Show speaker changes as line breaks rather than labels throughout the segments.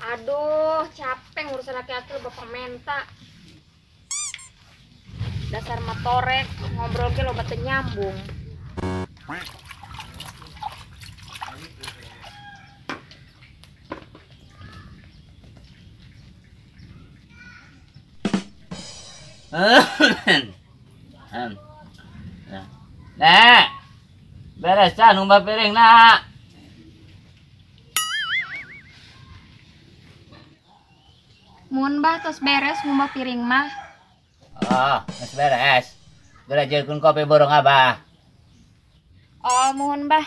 Aduh, capek ngurusin laki-laki bapak menta. Dasar motorek, ngobrol ke loba teu nyambung.
Nek, beresan ngumbah piring nak.
Mun bah tos beres ngumbah piring mah.
Oh, geus beres. Belajarkeun kopi borong abah.
Oh, muhun bah.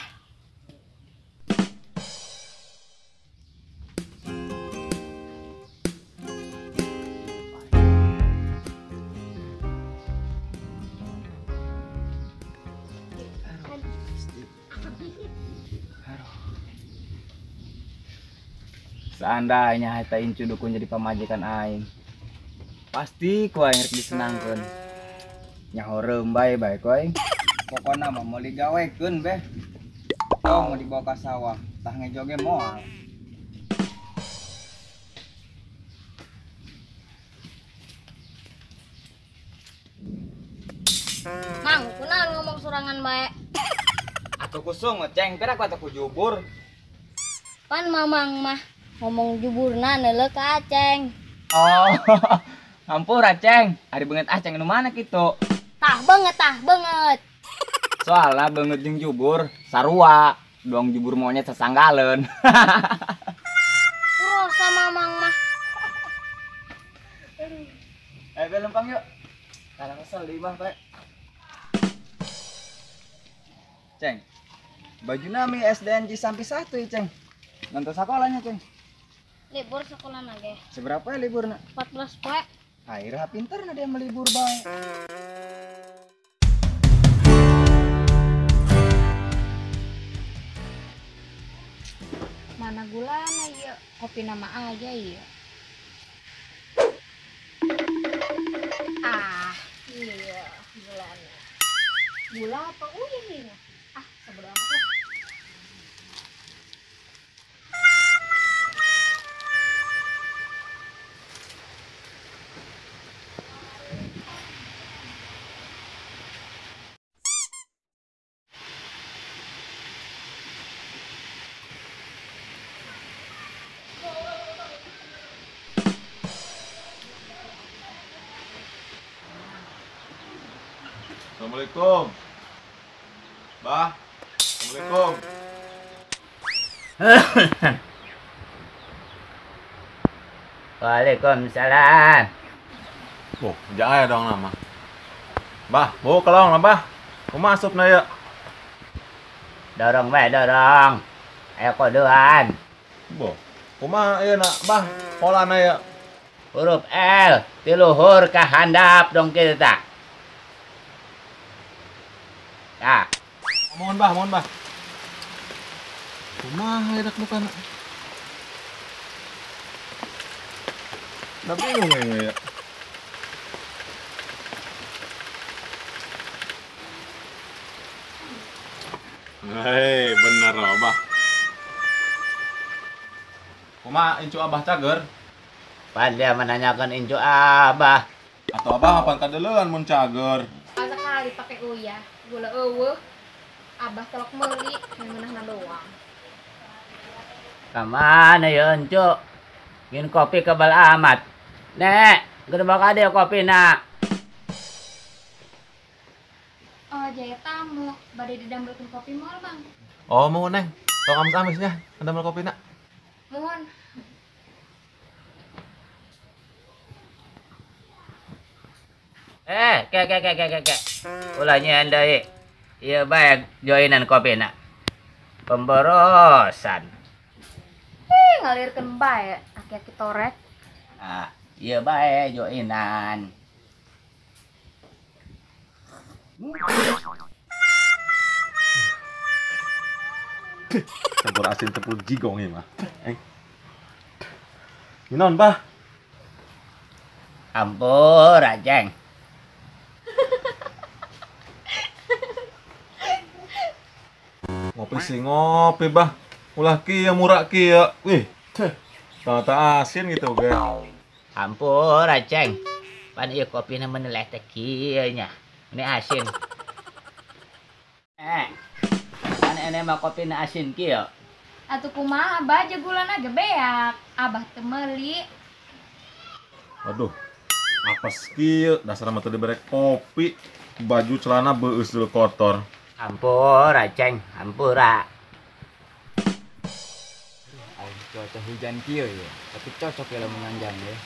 Seandainya eta incu dukun jadi pamajikan aing, pasti ku aing rek disenangkeun. Nyahoreum bae bae ku aing. Pokona mah moal digawekeun beh. Tong mau dibawa ka sawah, tah ngejoge moal.
Mang, kunaon ngomong surangan bae?
Atuh kusung ngeceng, pira ku atuh ku jubur.
Pan mamang mah ngomong juburna neuleuh ka Aceng.
Oh, hampura Aceng. Ari beungeut Aceng nu mana kitu?
Tah beungeut, tah beungeut.
Soalna beungeut jeung jubur sarua, doang jubur monyet sasanggaleun.
Terus sama mamang mah.
Eh, lempang yuk. Kalau kesel di imah, Pak. Ceng. Baju nami SDN Cisampi 1 ya, Ceng. Nonton sekolahnya, Ceng.
Libur sekolah nage.
Seberapa ya libur, nak?
14 poe.
Akhirnya pinter na dia melibur bae.
Mana gulana ieu? Kopi nama aja ieu. Ah, iya gulana. Gula apa uyah ini? Ah, sebodo amat lah.
Assalamualaikum. Bah. Assalamualaikum.
Waalaikumsalam.
Oh, jaya dong nama. Bah, mau kelong lah, Bah. Mau masuk na ya.
Dorong bae, dorong. Ayo kodoan.
Boh, kumaha ieu nak, Bah? Polana ya.
Huruf L, tiluhur ka handap dong kita. Ya.
Mohon bah, mohon bah. Kumaha edak bukan. Nah, bingung ya. Hei, bener abah. Kumaha incu abah cager?
Pan dia menanyakan incu abah.
Atau abah apa kadeuleuan mun cager?
Sekali pakai uyah, gula eueuh. Abah telok meuli, ngeunahna doang.
Ka mana ya encu? Ngin kopi kebal amat. Nek, geus bakal dia kopi nak.
jaya tamu, bade didambelkeun kopi moal, Bang.
Oh, mau Neng. Tong amis-amis nya, ndamel kopi nak.
Mohon.
Ke ke ke ke ke ke. Ulah nyian deui. Ieu bae joinan kopi nak. Pemborosan.
Ngalirkeun bae aki-aki torek.
Ah, ieu bae joinan.
Campur asin campur jigong ieu mah. Minon, Bah.
Ampur, Ajeng.
Ngopi sih ngopi, Bah. Ulah kieu murak kieu. Wih, tata asin gitu ge.
Ampur, Aceng. Pan ieu kopina meneleh teh kieu nya. Ini asin. Pan ene mah kopina asin kieu.
Atuh kumaha, Abah jegulana ge beak. Abah teu meuli.
Waduh. Apes kieu dasar mah teu dibere kopi, baju celana beueus dulu kotor.
Ampur, Aceng, ampura.
Cuaca hujan kieu ya, tapi cocok ya lamun nganjang ya.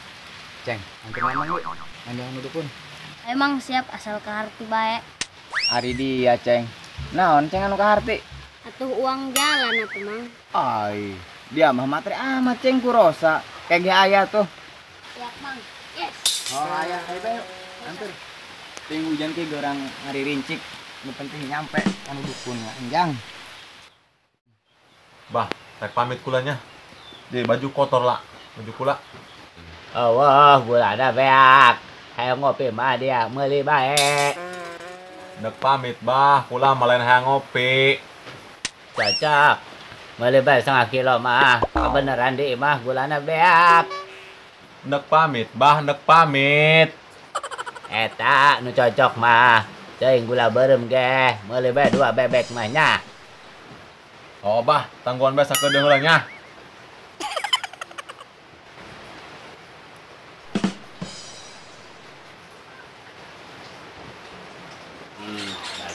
Ceng, antar mamang yuk, nganjang nu dukun.
Emang siap asal kaharti bae.
Ari dia, Ceng. Naon Ceng anu kaharti?
Atuh uang jalan atuh, Mang.
Ai, dia mah matre amat Ceng ku Rosa. Kayak ge aya tuh.
Siap, Mang. Yes.
Oh, aya, ayo bae yuk. Antar. Ting hujan kieu gorang hari rincik. Nu penting nyampe anu dukun nganjang.
Bah, rek pamit kulanya. Di baju kotor lah, baju kula.
Oh, gula ada beak. Hayang ngopi mah dia meuli bae.
Nek pamit bah, kula mah lain hayang ngopi.
Cocok. Meuli bae setengah kilo mah. Kebeneran di imah gulana beak.
Nek pamit bah, nek pamit.
Eta nu cocok mah. Teuing gula beureum ge, meuli bae 2 bebek mah nya.
Oh bah, tangguhan bae sakedeung heula nya.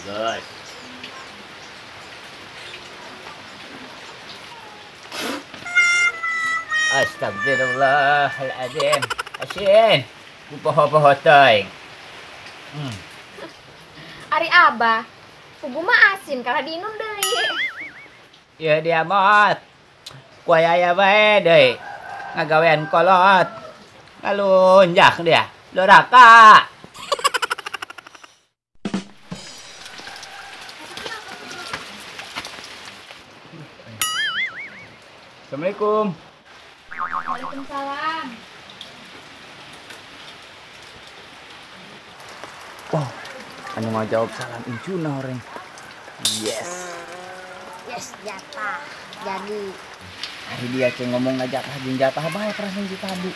Bagus. Astagfirullahaladzim. Asin. Ku poho-poho teuing.
Ari Abah, pugu mah asin kalah diinum deui.
Ieu dia mot. Ku aya bae deui. Ngagawean kolot. Ngalunjak dia. Doraka.
Assalamualaikum.
Waalaikumsalam.
Wow, anu ngajawab salam incuna orang. Yes.
Yes, jatah. Jadi.
Hari dia ceng ngomong ngajatah jeung jatah bae perasaan si tadi.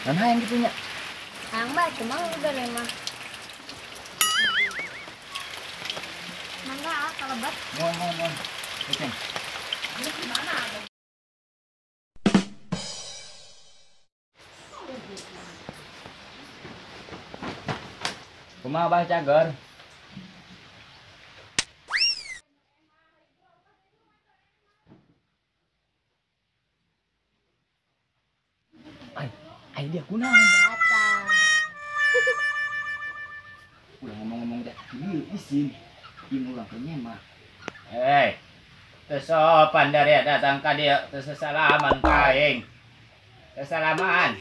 Dan hayang kitu nya.
Hayang bae cuma udah mah.
Mangga kalebat.
Mohon, mohon, mohon. Ceng.
Ini gimana?
Kumaha Bah Cager? Ai, ai dia kunaon?
Jatah.
Ulah ngomong-ngomong teh, ieu isin. Ieu urang teh mah.
Hei, teu sopan dari datang ka dieu, teu sesalaman ka aing. Sesalaman.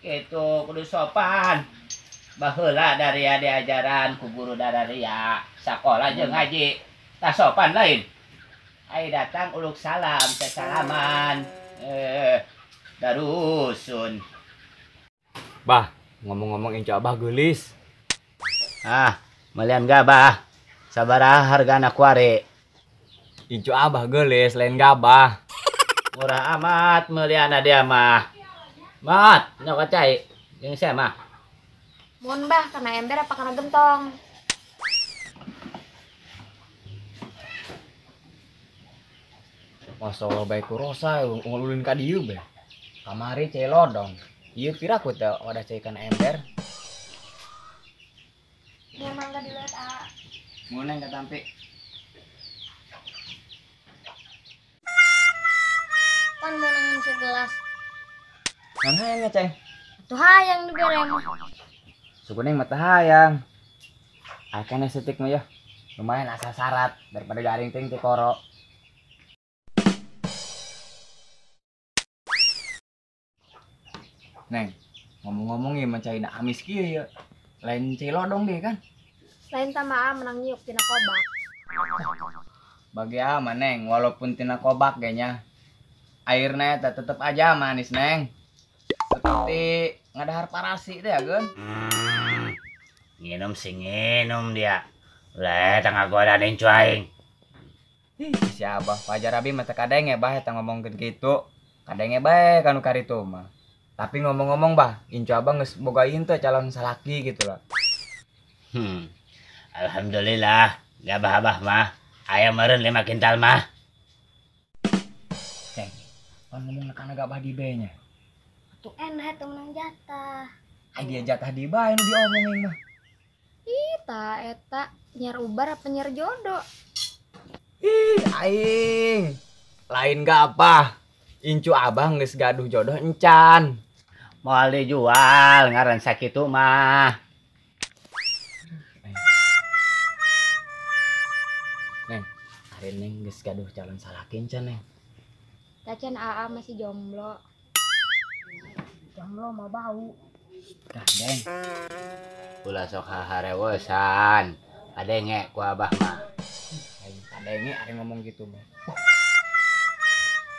Itu kudu sopan. Baheula dari diajaran ku guru dararia, sakola jeung ngaji. Tah sopan lain. Ai datang uluk salam, sesalaman. Darusun.
Bah, ngomong-ngomong incu abah geulis.
Ah, melian gabah. Sabaraha hargana kuari?
Incu abah geulis lain gabah.
Murah amat meliana dia mah. Mat, nyokot cai jeung saya mah.
Mun bah, kana ember apa kana gentong?
Masya Allah bae ku Rosa ngululin ka dieu bae. Kamari cai lodong. Ieu piraku teh wadah cai kana ember.
Nya mangga dileuet a.
Mun neng katampi.
Pan meunang segelas.
Naon hayang nya, Ceng?
Atuh hayang dibere mah.
Suku neng mah teu hayang. Aya keneh setik mah ya. Lumayan asa syarat daripada garing ting ti koro. Neng, ngomong-ngomong ieu mah caina amis kieu ya. Lain cai lodong deh kan?
Lain tama menang nyiuk tina kobak.
Bagi ama neng, walaupun tina kobak ge nya. Airnya eta tetep aja manis neng. Seperti ngadahar parasi teh ya geun.
Nginum sih nginum dia. Lah eta ngagoda deui aing.
Ih, si Abah Fajar abi mah teu kadenge bah eta ngomongkeun kitu. Kadenge bae kanu karitu mah. Tapi ngomong-ngomong bah, incu abah geus boga ieu teh calon salaki gitu lah.
Alhamdulillah, gabah abah mah aya meureun 5 kintal mah.
Ceng, pan ngomong kana gabah di be nya.
Atuh enak eta menang jatah.
Ai dia jatah di bae nu diomongin mah.
Ih, ta eta nyiar ubar apa nyiar jodoh?
Ih, aing. Lain gabah. Incu abah geus gaduh jodoh encan.
Moal dijual ngaran sakitu mah.
Neng, ari neng geus gaduh calon salaki encan neng.
Tacan aa masih jomblo. Jomblo mah bau.
Gandeng.
Ulah sok haharewosan. Kadenge ku abah mah.
Aing kadenge ari ngomong gitu mah.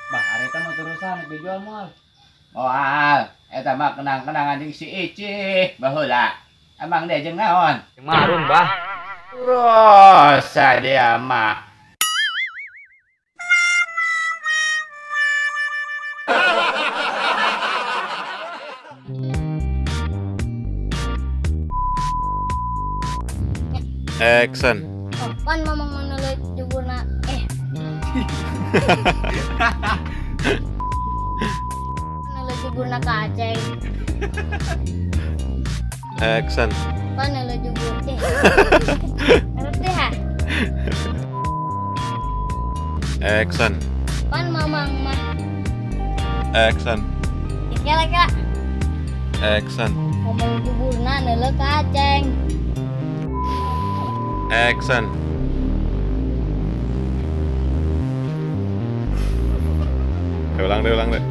Bah, ari teh mah terusan dijual moal.
Moal, eta mah kenang-kenangan jeung si Ici baheula. Emang dia jeung naon?
Jeung marung, Bah.
Rosa dia mah.
Action.
Oh, pan mamang menuluk juburna Menuluk juburna ka Aceng.
Action.
Pan nuluk jubur teh. Ngerti ha?
Action.
Pan mamang mah.
Action.
Kira-kira.
Action.
Ngomong juburna neuleuh ka Aceng.
Action. Ulang deh, ulang deh.